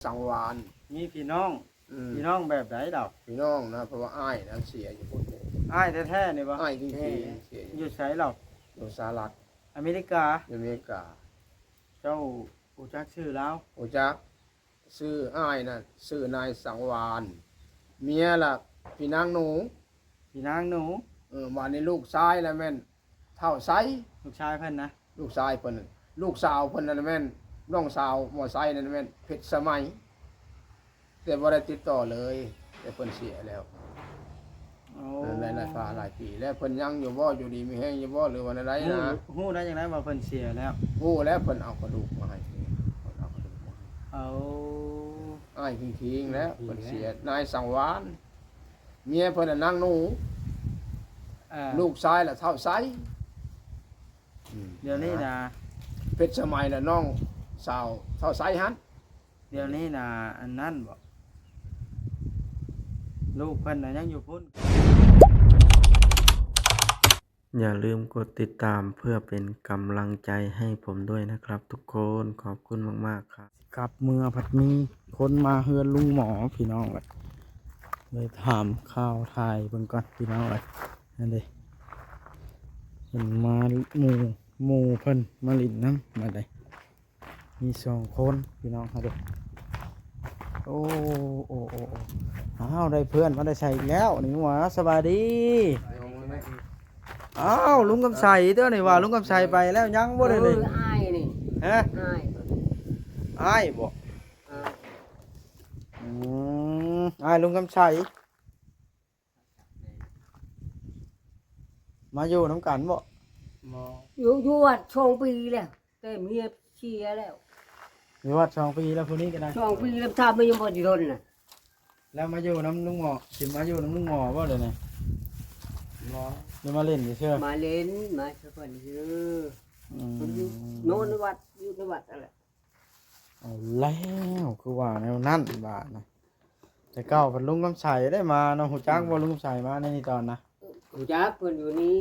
ສັງວານ ມີພີ່ນ້ອງ ອືມ ພີ່ນ້ອງແບບໃດລາວ? ພີ່ນ້ອງນະ ເພາະວ່າອ້າຍນັ້ນເສຍຢູ່ພຸ້ນເດ້. ອ້າຍແທ້ໆນີ້ບໍ່? ອ້າຍຈິງໆ ເສຍຢູ່ ຢູ່ໃສລາວ? ຢູ່ສະຫະລັດ ອາເມລິກາ. ຢູ່ອາເມລິກາ. ເຈົ້າຮູ້ຈັກຊື່ລາວ? ຮູ້ຈັກ. ຊື່ອ້າຍນະ ຊື່ນາຍສັງວານ ເມຍລະພີ່ນາງໜູ. ພີ່ນາງໜູ. ເອີ ບາດນີ້ລູກຊາຍລະແມ່ນທ້າວໄຊ. ລູກຊາຍເພິ່ນນະ? ລູກຊາຍເພິ່ນ ລູກສາວເພິ່ນນັ້ນແມ່ນ ນ້ອງສາວໝໍໄຊນັ້ນແມ່ນເພັດສະໄໝ ແຕ່ບໍ່ໄດ້ຕິດຕໍ່ເລີຍ ແຕ່ເພິ່ນເສຍແລ້ວ. ໂອ້ ຫຼາຍໆ ຫຼາຍປີແລ້ວ. ເພິ່ນຍັງຢູ່ບໍ່? ຢູ່ດີມີແຮງຢູ່ບໍ່ ຫຼືວ່າແນວໃດນະ? ຮູ້ ຮູ້ໄດ້ຈັ່ງໃດວ່າເພິ່ນເສຍແລ້ວ? ຮູ້ແລ້ວ ເພິ່ນເອົາກະດູກມາໃຫ້ ເພິ່ນເອົາກະດູກມາໃຫ້. ເອົາ ອ້າຍຄິງໆແລ້ວ ເພິ່ນເສຍ. ນາຍສັງວານ ເມຍເພິ່ນນະນາງໜູ. ເອີ ລູກຊາຍລະທ້າວໄຊ. ອືມ ດຽວນີ້ນະ ເພັດສະໄໝລະນ້ອງສາວທ້າວໄຊຫັ້ນ. ດຽວນີ້ນະ ອັນນັ້ນບໍ? ລູກເພິ່ນນະຍັງຢູ່ພຸ້ນ. ຢ່າລືມກົດຕິດຕາມເພື່ອເປັນກຳລັງໃຈໃຫ້ຜົມດ້ວຍນະຄັບທຸກຄົນ. ຂອບຄຸນມາກໆ ຄັບ. ກັບເມືອພັດມີຄົນມາເຮືອນລຸງໝໍພີ່ນ້ອງເອີຍ. ເລີຍຖາມຂ່າວຖ່າຍເບິ່ງກ່ອນພີ່ນ້ອງເອີຍ. ນັ້ນເດ້ ເພິ່ນມາ ໝູ່ ໝູ່ເພິ່ນມາຫຼິ້ນນຳ ມາເດ້. ມີສອງຄົນພີ່ນ້ອງເຮົາເດ້. ໂອ້ ໂອ້ ໂອ້ ໂອ້ ອ້າວ ໄດ້ເພື່ອນມາແຕ່ໃສອີກແລ້ວນີ້ຫວາ? ສະບາຍດີ. ອ້າວ ລຸງຄຳໄຊຕົວນີ້ຫວາ? ລຸງຄຳໄຊໄປແລ້ວຍັງບໍ່ເດນີ້? ເອີ ອ້າຍນີ້. ຮະ? ອ້າຍ ອ້າຍບໍ? ເອີ ອືມ ອ້າຍລຸງຄຳໄຊ. ມາຢູ່ນຳກັນບໍ? ບໍ່ ຢູ່ ຢູ່ວັດສອງປີແລ້ວ ແຕ່ເມຍເສຍແລ້ວ. ຢູ່ວັດສອງປີແລ້ວ ຜູ້ນີ້ກໍໄດ້ ສອງປີແລ້ວ ຖ້າມັນຍັງບໍ່ຊິທົນນະ. ແລ້ວມາຢູ່ນຳລຸງໝໍ ຊິມາຢູ່ນຳລຸງໝໍບໍ່ດຽວນີ້? ບໍ່ ຊິມາຫຼິ້ນຊື່ໆ ມາຫຼິ້ນ ມາສະເພິ່ນຊື່. ອືມ ເພິ່ນຢູ່ ນອນໃນວັດ ຢູ່ໃນວັດນັ້ນແຫຼະ. ເອົາແລ້ວ ຄືວ່າແນວນັ້ນບາດນະ. ແຕ່ເກົ່າເພິ່ນ ລຸງຄຳໄຊໄດ້ມາເນາະ ຮູ້ຈັກບໍ່? ອືມ ລຸງຄຳໄຊມາໃນນີ້ຕອນນະ. ຮູ້ຈັກ ເພິ່ນຢູ່ນີ້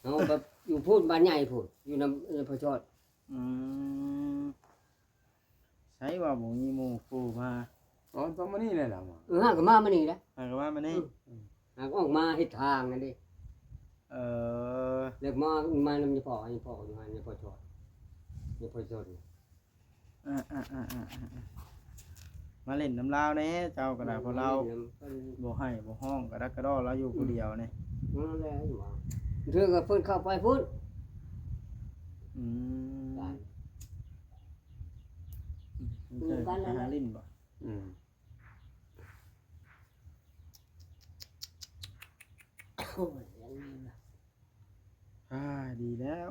ເຮົາແບບຢູ່ພຸ້ນ ບ້ານໃຫຍ່ພຸ້ນ ຢູ່ນຳ ນຳພໍ່ຊອດ. ອືມ ໃສວ່າບໍ່ມີໝູ່ຄູ່ມາ? ອໍ ຕ້ອງມານີ້ແຫຼະລະມາ. ເອີ ຫາກໍມາມື້ນີ້ແຫຼະ ຫາກໍມາມື້ນີ້. ອືມ ຫາກໍອອກມາເຮັດທາງນັ້ນເດ້. ເອີ ແລ້ວມາ ມານຳພໍ່ ພໍ່ຢູ່ຫັ້ນ ພໍ່ຊອດ ພໍ່ຊອດ. ອ່າໆ ມາຫຼິ້ນນຳລາວແດ່ ເຈົ້າກໍໄດ້ ອືມ ເພາະລາວ ມາຫຼິ້ນນຳເພິ່ນ ບໍ່ໄຫ້ບໍ່ຮ້ອງກະດັກກະດໍ້ ລາວຢູ່ຜູ້ດຽວນີ້. ອືມ ນັ້ນແຫຼະວ່າ ເທື່ອກໍເພິ່ນເຂົ້າໄປພຸ້ນ. ອືມ ເພິ່ນເຄີຍໄປຫາຫຼິ້ນບໍ່? ອືມ ໂອ້ຍ ອ່າ ດີແລ້ວ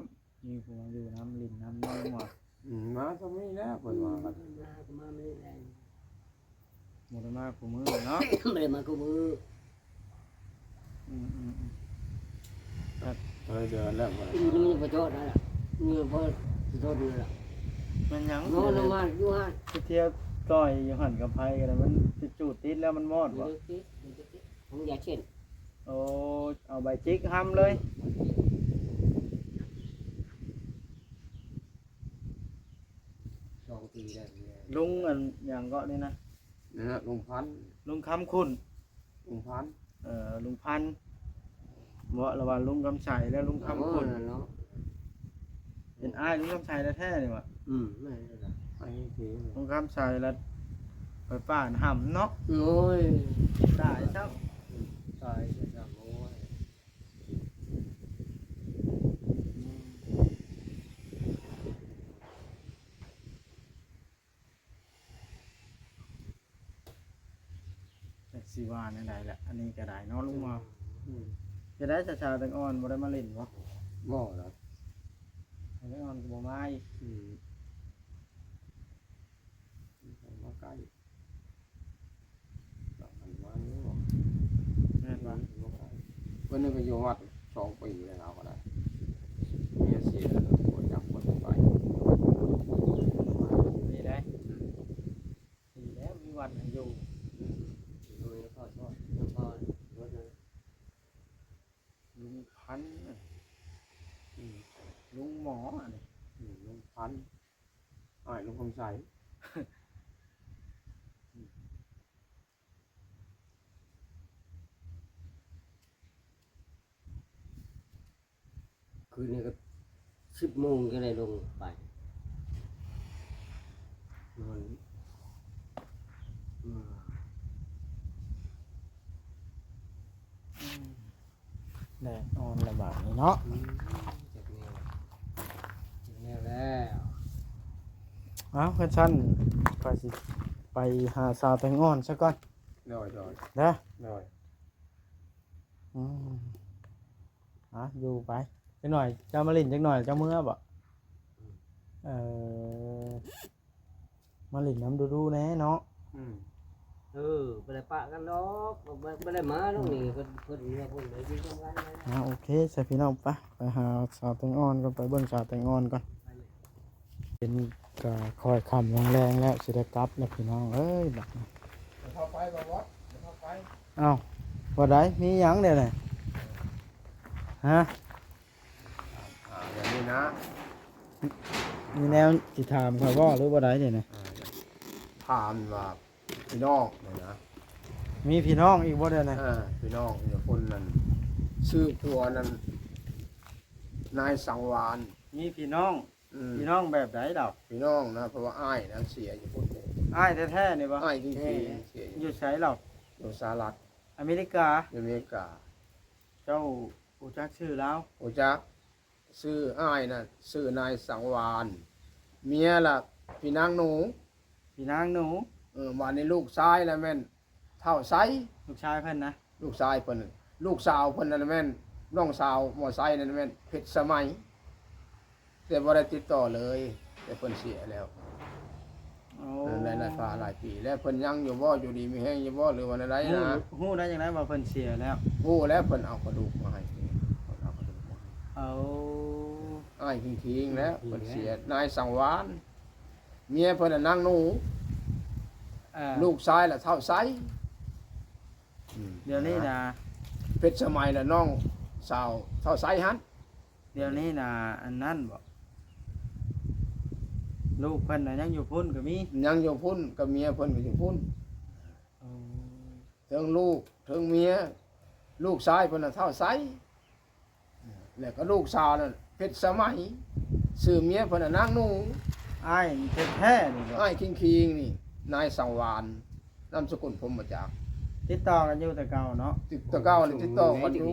ມີຜູ້ມາຢູ່ນຳ ຫຼິ້ນນຳ ນອນນຳ. ອືມ ມາກໍມີແລ້ວ ເພິ່ນວ່າ. ອືມ ມາກໍມາມື້ແລງ ບໍ່ໄດ້ມາຄູ່ມື້ເນາະ. ບໍ່ໄດ້ມາຄູ່ມື້. ອືມໆໆ ເອີ ເດືອນແລ້ວບໍ່ໄດ້ ຢູ່ນຳພໍ່ຊອດນັ້ນແຫຼະ ຢູ່ນຳພໍ່ຊອດນັ້ນແຫຼະ. ແມ່ນຫຍັງ? ນອນນຳມາຢູ່ຫັ້ນ ໄປທ່ຽວຕ່ອຍຢູ່ຫັ້ນກັບໃຜກໍໄດ້ ມັນຈູດຕິດແລ້ວມັນມອດບໍ່? ບໍ່ໄດ້ຕິດ ບໍ່ໄດ້ຕິດ ຂອງຢາເຊັ່ນ. ໂອ້ ເອົາໃບຈິກຫ້ຳເລີຍ. ສອງປີແລ້ວ. ລຸງອັນຫຍັງເກາະນີ້ນະ? ນັ້ນນະ ລຸງພັນ ລຸງຄຳຂຸ້ນ ລຸງພັນ. ເອີ ລຸງພັນ ບໍ່ລະວ່າລຸງຄຳໄຊ ແລ້ວລຸງຄຳຂຸ້ນ. ເອີ ເນາະ ເປັນອ້າຍລຸງຄຳໄຊແທ້ໆນີ້ຫວາ? ອືມ ແມ່ນແລ້ວ ອ້າຍເຄ. ລຸງຄຳໄຊລະໄຟຟ້າຫ້ຳເນາະ. ໂອ້ຍ ຕາຍຊ້ຳ ອືມ ຕາຍຊ້ຳ. ໂອ້ຍ ຈັກຊິວ່າແນວໃດລະ ອັນນີ້ກໍໄດ້ເນາະ ລຸງເນາະ. ອືມ ເຮັດໃດສາວແຕງອ່ອນບໍ່ໄດ້ມາຫຼິ້ນບໍ່? ບໍ່ລະ ແຕງອ່ອນກໍບໍ່ມາອີກ. ອືມ ບໍ່ມາໃກ້ ແມ່ນບໍ່? ເພິ່ນນີ້ກໍຢູ່ວັດສອງປີແລ້ວ ລາວກໍໄດ້ ເມຍເສຍແລ້ວ ບໍ່ຈັກບໍ່ໄປ. ນີ້ໄດ໋ ອືມ ດີແລ້ວ ມີວັດໃຫ້ຢູ່. ອືມ ຢູ່ນຳພໍ່ຊອດ ນຳພໍ່ລົດນະ. ລຸງພັນ ອືມ ລຸງໝໍອັນນີ້ ອືມ ລຸງພັນ ອ້າຍລຸງຄຳໄຊ. ຄືນນີ້ກໍສິບໂມງຈັ່ງໄດ້ລົງໄປ ນອນ ອືມ ອືມ ແດດອ່ອນລະບາດນີ້ເນາະ ອືມ ຈັກແນວ ຈັກແນວແລ້ວ. ເອົາ ຄັນຊັ້ນ ຂ້ອຍຊິໄປຫາສາວແຕງອ່ອນຊະກ່ອນ. ໂດຍ ໂດຍ ເດີ ໂດຍ. ອືມ ອ່ະ ຢູ່ໄປ ຈັກໜ່ອຍ ເຈົ້າມາຫຼິ້ນຈັກໜ່ອຍ ເຈົ້າເມືອບໍ? ອືມ ເອີ ມາຫຼິ້ນນຳດູໆແດ່ເນາະ. ອືມ ເອີ ບໍ່ໄດ້ປະກັນດອກ ບໍ່ ບໍ່ໄດ້ມາດອກນີ້ ເພິ່ນ ເພິ່ນເມືອພຸ້ນ ໄປຢູ່ນຳກັນ. ອ່າ ໂອເຄ ຊະພີ່ນ້ອງ ໄປ ໄປຫາສາວແຕງອ່ອນກ່ອນ ໄປເບິ່ງສາວແຕງອ່ອນກ່ອນ. ເປັນກະຄ່ອຍຄ່ຳລົງແລງແລ້ວ ຊິໄດ້ກັບແລ້ວພີ່ນ້ອງເອີຍ ບັດນີ້. ເຂົ້າໄປບໍ່ ບໍ່ເຂົ້າໄປ. ເອົ້າ ບໍ່ໄດ້ ມີຫຍັງແດ່ນີ້ ຮະ? ອ່າ ຢ່າງນີ້ນະ ມີແນວຊິຖາມຂ້ອຍບໍ່ ຫຼືບໍ່ໄດ້ແດ່ນີ້? ອ່າ ຖາມວ່າ ພີ່ນ້ອງນີ້ນະ ມີພີ່ນ້ອງອີກບໍ່ແດ່ນີ້? ເອີ ພີ່ນ້ອງຢູ່ພຸ້ນນັ້ນ ຊື່ຜົວນັ້ນ ນາຍສັງວານ. ມີພີ່ນ້ອງ ອືມ ພີ່ນ້ອງແບບໃດລາວ? ພີ່ນ້ອງນະ ເພາະວ່າອ້າຍນະເສຍຢູ່ພຸ້ນເດ້. ອ້າຍແທ້ໆນີ້ບໍ່? ອ້າຍຈິງໆ ເສຍຢູ່ ຢູ່ໃສລາວ? ຢູ່ສະຫະລັດອາເມລິກາ. ຢູ່ອາເມລິກາ. ເຈົ້າຮູ້ຈັກຊື່ລາວ? ຮູ້ຈັກ. ຊື່ອ້າຍນະ ຊື່ນາຍສັງວານ ເມຍລະພີ່ນາງໜູ. ພີ່ນາງໜູ. ເອີ ບາດນີ້ລູກຊາຍລະແມ່ນທ້າວໄຊ. ລູກຊາຍເພິ່ນນະ? ລູກຊາຍເພິ່ນ ລູກສາວເພິ່ນນັ້ນແມ່ນ ນ້ອງສາວໝໍໄຊນັ້ນແມ່ນເພັດສະໄໝ ແຕ່ບໍ່ໄດ້ຕິດຕໍ່ເລີຍ ແຕ່ເພິ່ນເສຍແລ້ວ. ໂອ້ ເອີ ໄດ້ຫຼາຍປາຫຼາຍປີແລ້ວ. ເພິ່ນຍັງຢູ່ບໍ່? ຢູ່ດີມີແຮງຢູ່ບໍ່? ຫຼືວ່າແນວໃດນະ? ຮູ້ ຮູ້ໄດ້ຈັ່ງໃດວ່າເພິ່ນເສຍແລ້ວ? ຮູ້ແລ້ວ ເພິ່ນເອົາກະດູກມາໃຫ້ ເພິ່ນເອົາກະດູກມາໃຫ້. ເອົາ ອ້າຍຄີງໆແລ້ວ ເພິ່ນເສຍ. ນາຍສັງວານ ເມຍເພິ່ນນະນາງໜູ. ເອີ ລູກຊາຍລະທ້າວໄຊ. ອືມ ດຽວນີ້ນະ ເພັດສະໄໝລະນ້ອງສາວທ້າວໄຊຫັ້ນ. ດຽວນີ້ນະ ອັນນັ້ນບໍ? ລູກເພິ່ນນະຍັງຢູ່ພຸ້ນກໍມີ? ຍັງຢູ່ພຸ້ນ ກັບເມຍເພິ່ນກໍຢູ່ພຸ້ນ. ໂອ້ ເຖິງລູກເຖິງເມຍ. ລູກຊາຍເພິ່ນນະທ້າວໄຊ ແລ້ວກໍລູກສາວນັ້ນເພັດສະໄໝ. ຊື່ເມຍເພິ່ນນະນາງໜູ. ອ້າຍແທ້ໆນີ້ບໍ? ອ້າຍຄີງໆນີ້ ນາຍສັງວານ ນາມສະກຸນພົມມະຈັກ. ຕິດຕໍ່ກັນຢູ່ແຕ່ເກົ່າເນາະ? ຕິດ ແຕ່ເກົ່ານີ້ຕິດຕໍ່ກັນຢູ່.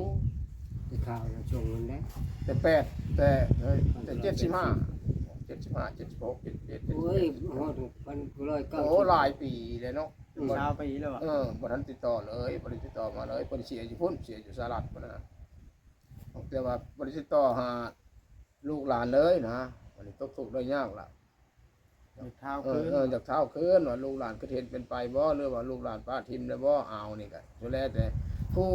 ແຕ່ຂ່າວນະສົ່ງເງິນໄດ້ ແຕ່ແປດ ແຕ່ ເອີ ແຕ່ເຈັດສິບຫ້າ ເຈັດສິບຫ້າ ເຈັດສິບຫົກ ເຈັດເຈັດ ໂອ້ຍ ຮອດພັນເກົ້າຮ້ອຍເກົ້າສິບ ໂອ້ ຫຼາຍປີແລ້ວເນາະ. ອືມ ຊາວປີແລ້ວອະ. ເອີ ບໍ່ທັນຕິດຕໍ່ເລີຍ ບໍ່ໄດ້ຕິດຕໍ່ມາເລີຍ. ເພິ່ນເສຍຢູ່ພຸ້ນ ເສຍຢູ່ສະຫະລັດພຸ້ນນະ. ແຕ່ວ່າບໍ່ໄດ້ຕິດຕໍ່ຫາລູກຫຼານເລີຍນະ. ບັດນີ້ຕົກທຸກໄດ້ຍາກລະ ຢາກທ້າວຄືນ. ເອີ ເອີ ຢາກທ້າວຄືນວ່າລູກຫຼານຄິດເຫັນເປັນໄປບໍ່ ຫຼືວ່າລູກຫຼານປະຖິ້ມແລ້ວບໍ່? ເອົາ ນີ້ກະສຸດແລ້ວແຕ່ຜູ້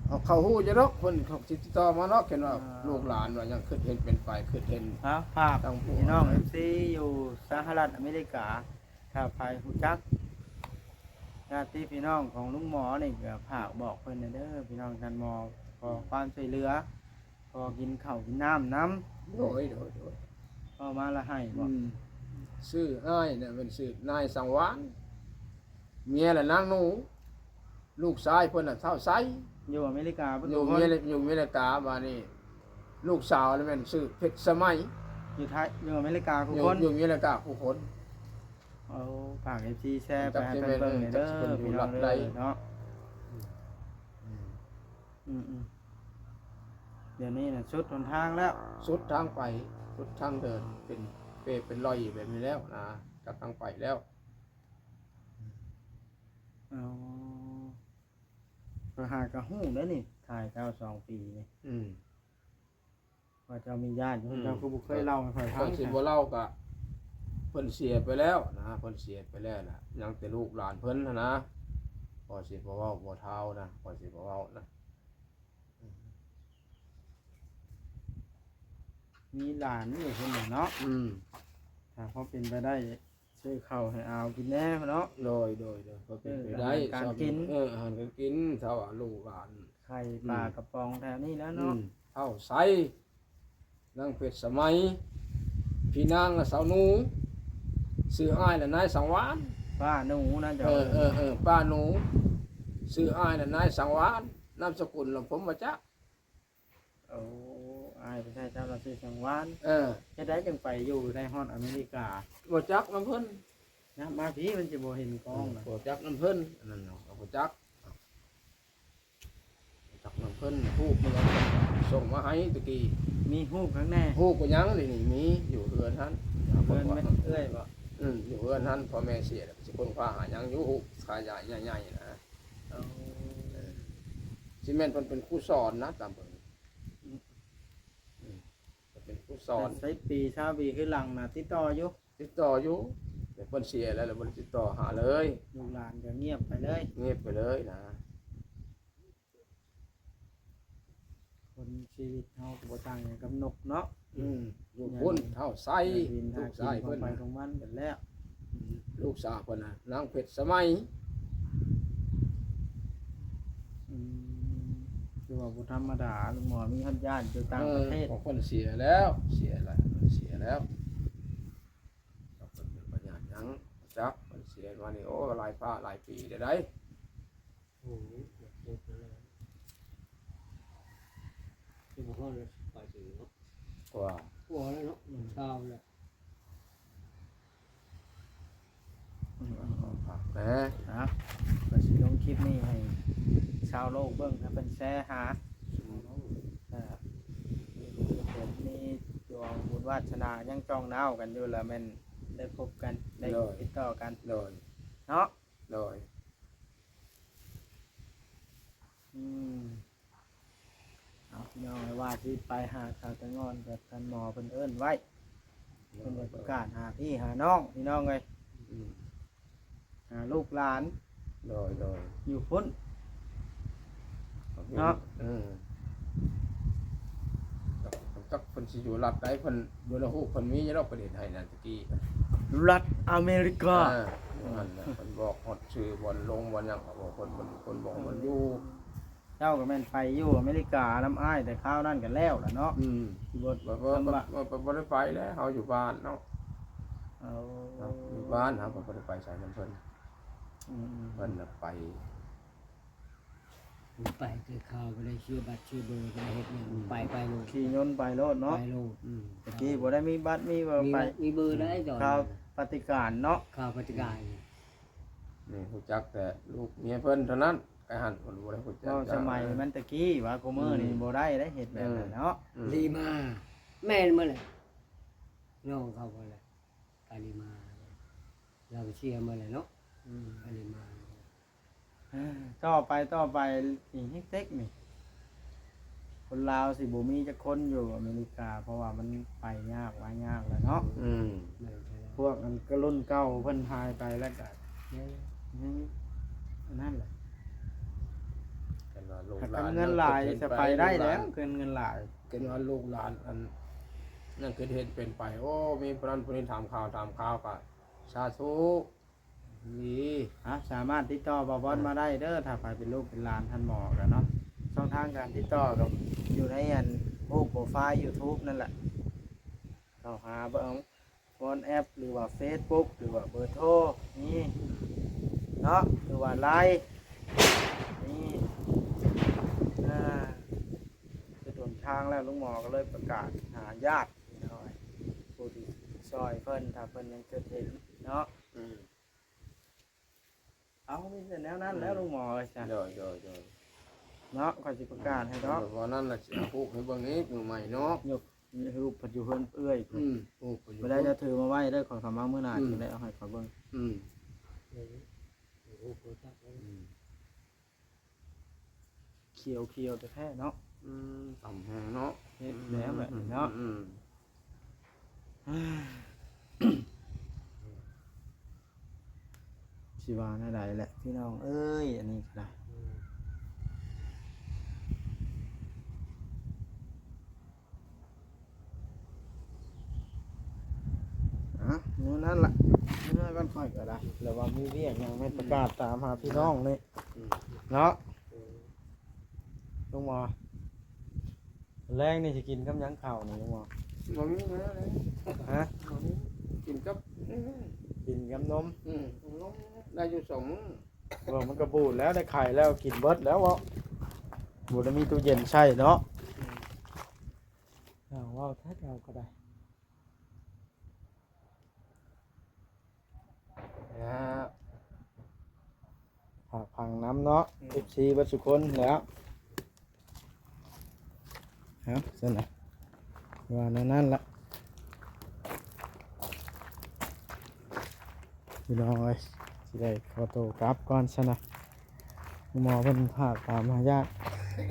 ເຂົາ ເຂົາຮູ້ຢູ່ດອກ ເພິ່ນ ເຂົາຊິຕິດຕໍ່ມາເນາະ. ຄັນວ່າ ອ່າ ລູກຫຼານວ່າຍັງຄິດເຫັນເປັນໄປ ຄິດເຫັນ ອ່າ ຝາກພີ່ນ້ອງ ເອັຟຊີ ຢູ່ສະຫະລັດອາເມລິກາ ຖ້າໃຜຮູ້ຈັກຍາດຕິພີ່ນ້ອງຂອງລຸງໝໍນີ້ ກໍຝາກບອກເພິ່ນແດ່ເດີ ພີ່ນ້ອງ. ທ່ານໝໍຂໍຄວາມຊ່ວຍເຫຼືອ ຂໍກິນເຂົ້າກິນນ້ຳນຳ. ໂດຍ ໂດຍ ໂດຍ. ເວົ້າມາລະໄຫ້ບໍ? ອືມ ຊື່ອ້າຍນະແມ່ນຊື່ນາຍສັງວານ ເມຍລະນາງໜູ. ລູກຊາຍເພິ່ນນະທ້າວໄຊ ຢູ່ອາເມລິກາເບິດ ຢູ່ເມ ຢູ່ອາເມລິກາ. ບາດນີ້ລູກສາວລະແມ່ນຊື່ເພັດສະໄໝ ຢູ່ໄທ ຢູ່ອາເມລິກາຄູ່ຄົນ ຢູ່ອາເມລິກາຄູ່ຄົນ. ເອົາ ຝາກເອັຟຊີແຊໄປໃຫ້ເພິ່ນເບິ່ງແດ່ເດີ ພີ່ນ້ອງເດີເນາະ. ອືມ ອືມ ດຽວນີ້ນະສຸດຫົນທາງແລ້ວ ສຸດທາງໄປ ສຸດທາງເດີນ ເປັນເປເປັນລອຍແບບນີ້ແລ້ວນະ ຈັກທາງໄປແລ້ວ. ອໍ ຂ້ອຍຫາກະຮູ້ເດ້ນີ້ ຖ່າຍເຈົ້າສອງປີນີ້. ອືມ ວ່າເຈົ້າມີຍາດຢູ່ ອືມ ເຈົ້າຄືບໍ່ເຄີຍເລົ່າໃຫ້ຂ້ອຍຟັງ? ຂ້ອຍຊິບໍ່ເລົ່າກະ ເພິ່ນເສຍໄປແລ້ວນະ ເພິ່ນເສຍໄປແລ້ວນະ ຍັງແຕ່ລູກຫຼານເພິ່ນຫັ້ນນະ. ຂ້ອຍຊິບໍ່ເວົ້າ ບໍ່ທ້າວນະ ຂ້ອຍຊິບໍ່ເວົ້ານະ. ມີຫຼານຢູ່ພຸ້ນແຫຼະເນາະ. ອືມ ຖ້າພໍເປັນໄປໄດ້ ຊື້ເຂົ້າໃຫ້ອາວກິນແດ່ເນາະ. ໂດຍ ໂດຍ ໂດຍ ພໍເປັນໄປໄດ້ ເອີ ອາຫານການກິນ ເອີ ອາຫານການກິນ ຖ້າວ່າລູກຫຼານ ໄຂ່ ອືມ ປາກະປ໋ອງແຖວນີ້ແຫຼະເນາະ. ອືມ ເຖົ້າໄຊ ນາງເພັດສະໄໝ ພີ່ນາງນະສາວໜູ ຊື່ອ້າຍລະນາຍສັງວານ ປ້າໜູນະ. ເອີ ເອີ ເອີ ປ້າໜູ ຊື່ອ້າຍລະນາຍສັງວານ ນາມສະກຸນລະພົມມະຈັກ. ໂອ້ ໄປໃຊ້ຊາວລາວຊື່ສັງວານ. ເອີ ເຮັດໃດຈຶ່ງໄປຢູ່ໄດ້ຮອດອາເມລິກາ? ບໍ່ຈັກນຳເພິ່ນນະ ມາພີ້ມັນຊິບໍ່ເຫັນກ້ອງນະ. ບໍ່ຈັກນຳເພິ່ນ ອັນນັ້ນເນາະ ບໍ່ຈັກ ບໍ່ຈັກນຳເພິ່ນ. ຮູບມັນສົ່ງມາໃຫ້ຕະກີ້ ມີຮູບຂ້າງໃນ ຮູບກໍຍັງນີ້ ມີຢູ່ເຮືອນຫັ້ນ ເຮືອນແມ່ເອື້ອຍບໍ່? ອືມ ຢູ່ເຮືອນຫັ້ນ ພໍ່ແມ່ເສຍແລ້ວ ຊິຄົ້ນຄວ້າຫາຍັງຢູ່ ຮູບຂາຍໃຫຍ່ໆນະ. ເອີ ຊິແມ່ນເພິ່ນເປັນຄູສອນນະ ຕາມເບິ່ງ ອືມ ອືມ ເປັນຄູສອນ. ແຕ່ໃຊ້ປີຊາວປີຄືຫຼັງນະ ຕິດຕໍ່ຢູ່ ຕິດຕໍ່ຢູ່ ແຕ່ເພິ່ນເສຍແລ້ວ ແລ້ວບໍ່ໄດ້ຕິດຕໍ່ຫາເລີຍ ລູກຫຼານກໍງຽບໄປເລີຍ ງຽບໄປເລີຍນະ. ຄົນຊີວິດເຮົາກໍບໍ່ຕ່າງຫຍັງກັບນົກເນາະ. ອືມ ຢູ່ພຸ້ນເຖົ້າໄຊ ແຕ່ວິນຫາກິນຂອງໃຜຂອງມັນກັນແລ້ວ. ອືມ ລູກສາວເພິ່ນນະ ນາງເພັດສະໄໝ. ອືມ ຄືວ່າບໍ່ທຳມະດາ ລຸງໝໍມີຮອດຍາດຢູ່ຕ່າງປະເທດ. ເອີ ຂອງເພິ່ນເສຍແລ້ວ ເສຍແລ້ວ ເສຍແລ້ວ. ເພິ່ນເປັນພະຍາດຫຍັງຈັກ ເພິ່ນເສຍມານີ້ ໂອ້ ຫຼາຍປາຫຼາຍປີແລ້ວໃດ. ໂອ້ຍ ເຈັບແລ້ວ ຊິບໍ່ຮອດແລ້ວ ປາຍປີເນາະ ກວ່າ ກວ່າແລ້ວເນາະ ອືມ ຊາວແລ້ວ. ອືມ ເອົາ ເອົາ ຝາກແດ່ ນະ ຂ້ອຍຊິລົງຄລິບນີ້ໃຫ້ຊາວໂລກເບິ່ງ ໃຫ້ເພິ່ນແຊຫາ ອືມ ເອີ ມີດວງບຸນວາດສະໜາຍັງຈ່ອງໜາວກັນຢູ່ ລະແມ່ນໄດ້ພົບກັນ ໄດ້ ໂດຍ ຕິດຕໍ່ກັນ ໂດຍ ເນາະ ໂດຍ. ອືມ ເອົາ ພີ່ນ້ອງ ວ່າຊິໄປຫາສາວຕະງອນ ກໍທ່ານໝໍເພິ່ນເອີ້ນໄວ້ ເພິ່ນໄດ້ປະກາດຫາພີ່ຫານ້ອງ ພີ່ນ້ອງເອີຍ ອືມ ຫາລູກຫຼານ ໂດຍ ໂດຍ ຢູ່ພຸ້ນເນາະ ເອີ. ຈັກເພິ່ນຊິຢູ່ລັດໃດ ເພິ່ນຢູ່ໃນຮູບເພິ່ນມີຢູ່ດອກ ປະເທດໄທນັ້ນຕະກີ້ ລັດອາເມລິກາ ເອີ ຢູ່ຫັ້ນແຫຼະ ເພິ່ນບອກຮອດຊື່ບ່ອນລົງບ່ອນຫຍັງ ເພິ່ນ ເພິ່ນ ເພິ່ນບອກບ່ອນຢູ່. ເຈົ້າກໍແມ່ນໄປຢູ່ອາເມລິການຳອ້າຍແຕ່ຄາວນັ້ນກໍແລ້ວລະເນາະ ອືມ ຊິບໍ່ ບໍ່ ບໍ່ ບໍ່ ບໍ່ໄດ້ໄປແລ້ວ ເຮົາຢູ່ບ້ານເນາະ ເອົາ ຢູ່ບ້ານ ເຮົາກໍບໍ່ໄດ້ໄປໃສນຳເພິ່ນ ອືມ ເພິ່ນນະໄປ ໄປແຕ່ຄາວ ບໍ່ໄດ້ເສຍບັດເສຍເບີ ບໍ່ໄດ້ເຮັດຫຍັງ ອືມ ໄປ ໄປໂລດ ຂີ່ຍົນໄປໂລດເນາະ ໄປໂລດ ອືມ ຕະກີ້ບໍ່ໄດ້ມີບັດມີເບີ ມີ ໄປ ມີເບີໄດ້ຕອນ ຄາວປະຕິການເນາະ ຄາວປະຕິການ ອືມ ນີ້ຮູ້ຈັກແຕ່ລູກເມຍເພິ່ນເທົ່ານັ້ນ ໄປຫັ້ນ ເພິ່ນບໍ່ໄດ້ຮູ້ຈັກ ເວົ້າສະໄໝມັນຕະກີ້ວ່າ ຄູ່ມື້ນີ້ ອືມ ບໍ່ໄດ້ເດ້ ເຮັດແບບນັ້ນເນາະ ອືມ ລີມາ ແມ່ນໝົດແຫຼະ ນ້ອງເຂົາບໍ່ແຫຼະ ປາລີມາ ລາວກໍເສຍໝົດແຫຼະເນາະ ອືມ ປາລີມາ ຕໍ່ໄປ ຕໍ່ໄປນີ້ ເຮັກຕິກນີ້ ຄົນລາວຊິບໍ່ມີຈັກຄົນຢູ່ອາເມລິກາ ເພາະວ່າມັນໄປຍາກມາຍາກແລ້ວເນາະ ອືມ ແມ່ນແທ້ ພວກອັນກະລຸ້ນເກົ່າເພິ່ນຫາຍໄປແລ້ວກະ ແມ່ນ ຍັງອັນນັ້ນແຫຼະ ຄັນວ່າລູກຫຼານ ຄັນເງິນຫຼາຍ ເຂົາເຮັດ ສະໄປໄດ້ແລ້ວ ເງິນ ເງິນຫຼາຍ ຄັນວ່າລູກຫຼານອັນນັ້ນ ຄືເຫັນເປັນໄປ ໂອ້ ມີຜູ້ນັ້ນຜູ້ນີ້ຖາມຂ່າວ ຖາມຂ່າວກະສາທຸ ດີ ອ່ະ ສາມາດຕິດຕໍ່ບ່າວບອນ ອືມ ມາໄດ້ເດີ ຖ້າໃຜເປັນລູກເປັນຫຼານທ່ານໝໍກະເນາະ ຊ່ອງທາງການຕິດຕໍ່ກໍຢູ່ໃນອັນຮູບໂປຣໄຟລ໌ຢູທູບນັ້ນແຫຼະ ເຂົ້າຫາເບິ່ງ ວອດແອັບ ຫຼືວ່າເຟສບຸກ ຫຼືວ່າເບີໂທ ນີ້ເນາະ ຫຼືວ່າໄລນ໌ ນີ້ ອ່າ ສຸດຫົນທາງແລ້ວ ລຸງໝໍກໍເລີຍປະກາດຫາຍາດ ພີ່ນ້ອງ ຜູ້ທີ່ຊ່ອຍເພິ່ນ ຖ້າເພິ່ນຍັງຄິດເຫັນເນາະ ອືມ ເອົາ ມີແຕ່ແນວນັ້ນແຫຼະ ອືມ ລຸງໝໍເອີຍ ໂດຍ ໂດຍ ໂດຍ ເນາະ ຂ້ອຍຊິປະກາດໃຫ້ດອກ ເອີ ເວົ້ານັ້ນລະ ຊິເອົາຮູບໃຫ້ເບິ່ງອີກ ມື້ໃໝ່ເນາະ ຍົກຮູບເພິ່ນຢູ່ເຮືອນເອື້ອຍ ອືມ ຮູບເພິ່ນຢູ່ ເວລາເຈົ້າຖືມາໄວ້ເດີ ຂ້ອຍເຂົ້າມາມື້ໜ້າ ອືມ ຈຶ່ງໄດ້ເອົາໃຫ້ເຂົາເບິ່ງ ອືມ ອືມ ຂຽວໆແທ້ໆເນາະ ອືມ ຕຳແຮງເນາະ ເຮັດແນວແບບນີ້ເນາະ ອືມ ອືມ ຊິວ່າແນວໃດແຫຼະ ພີ່ນ້ອງເອີຍ ອັນນີ້ກໍໄດ້ ອືມ ອ່ະ ແນວນັ້ນລະ ເມື່ອກ່ອນ ຂ້ອຍກໍໄດ້ ແລ້ວວ່າມີວຽກຫຍັງແມ່ນ ອືມ ປະກາດຕາມຫາພີ່ນ້ອງນີ້ ອືມ ເນາະ ອືມ ລຸງໝໍ ແລງນີ້ຊິກິນກັບຫຍັງເຂົ້ານີ້ລຸງໝໍ? ບໍ່ມີແນວໃດ ຮະ? ບໍ່ມີ ກິນກັບ ກິນກັບນົມ ອືມ ນົມໄດ້ຢູ່ສອງມື້ ເອີ ມັນກໍບູດແລ້ວ ໄດ້ໄຂ່ແລ້ວ ກິນເບິດແລ້ວເນາະ ບໍ່ໄດ້ມີຕູ້ເຢັນໃຊ້ເນາະ ອືມ. ເວົ້າແທ້ເຈົ້າກໍໄດ້. ອ່າ ຝາກຝັງນຳເນາະ ອືມ ເອັຟຊີ ເບິດສູ່ຄົນແລ້ວ. ເອົາຊັ້ນນະ ວ່າແນວນັ້ນລະ ພີ່ນ້ອງເອີຍ. ຊິໄດ້ຂໍໂຕກັບກ່ອນຊັ້ນນະ. ໝໍເພິ່ນພາກຕາມຫາຍາດ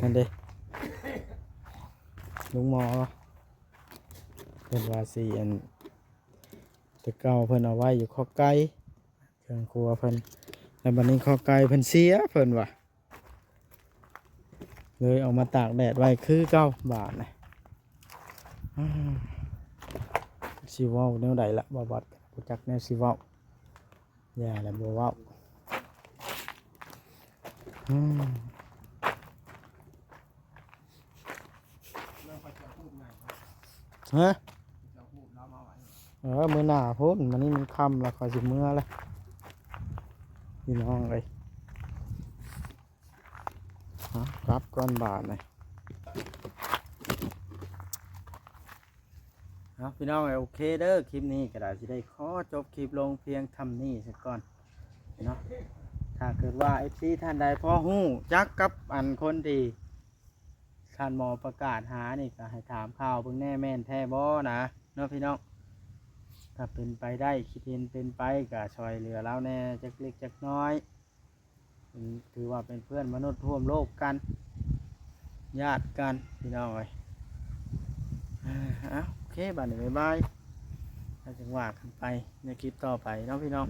ນັ້ນເດ້ ລຸງໝໍ ເພິ່ນວ່າຊິອັນ ແຕ່ເກົ່າເພິ່ນເອົາໄວ້ຢູ່ຄອກໄກ່ ເຄື່ອງຄົວເພິ່ນ ແລ້ວບັດນີ້ຄອກໄກ່ເພິ່ນເສຍ ເພິ່ນວ່າ ເລີຍເອົາມາຕາກແດດໄວ້ຄືເກົ່າບາດນະ. ອາ ຊິເວົ້າແນວໃດລະ ບໍ່ບອດ ບໍ່ຈັກແນວຊິເວົ້າ. ຢ່າລະ ບໍ່ເວົ້າ. ອືມ ຮະ? ເອີ ມື້ໜ້າພຸ້ນ ມື້ນີ້ມັນຄ່ຳລະ ຂ້ອຍຊິເມືອລະ ພີ່ນ້ອງເອີຍ. ເອົາ ກັບກ່ອນບາດນີ້. ເອົາ ພີ່ນ້ອງເອີຍ ໂອເຄເດີ ຄລິບນີ້ກໍໄດ້ ຊິໄດ້ຂໍຈົບຄລິບລົງພຽງສ່ຳນີ້ສາກ່ອນເນາະ. ຖ້າເກີດວ່າເອັຟຊີທ່ານໃດພໍຮູ້ຈັກກັບອັນຄົນທີ່ທ່ານໝໍປະກາດຫານີ້ ກໍໃຫ້ຖາມຂ່າວເບິ່ງແດ່ ແມ່ນແທ້ບໍ່ນະ ເນາະພີ່ນ້ອງ. ຖ້າເປັນໄປໄດ້ ຄິດເຫັນເປັນໄປ ກໍຊ່ອຍເຫຼືອລາວແດ່ຈັກເລັກຈັກນ້ອຍ. ເປັນ ຖືວ່າເປັນເພື່ອນມະນຸດຮ່ວມໂລກກັນ ຍາດກັນ ພີ່ນ້ອງເອີຍ. ເອົາ ໂອເຄ ບາດນີ້ ບາຍບາຍ ແລ້ວຈຶ່ງວ່າກັນໄປໃນຄລິບຕໍ່ໄປເນາະ ພີ່ນ້ອງ.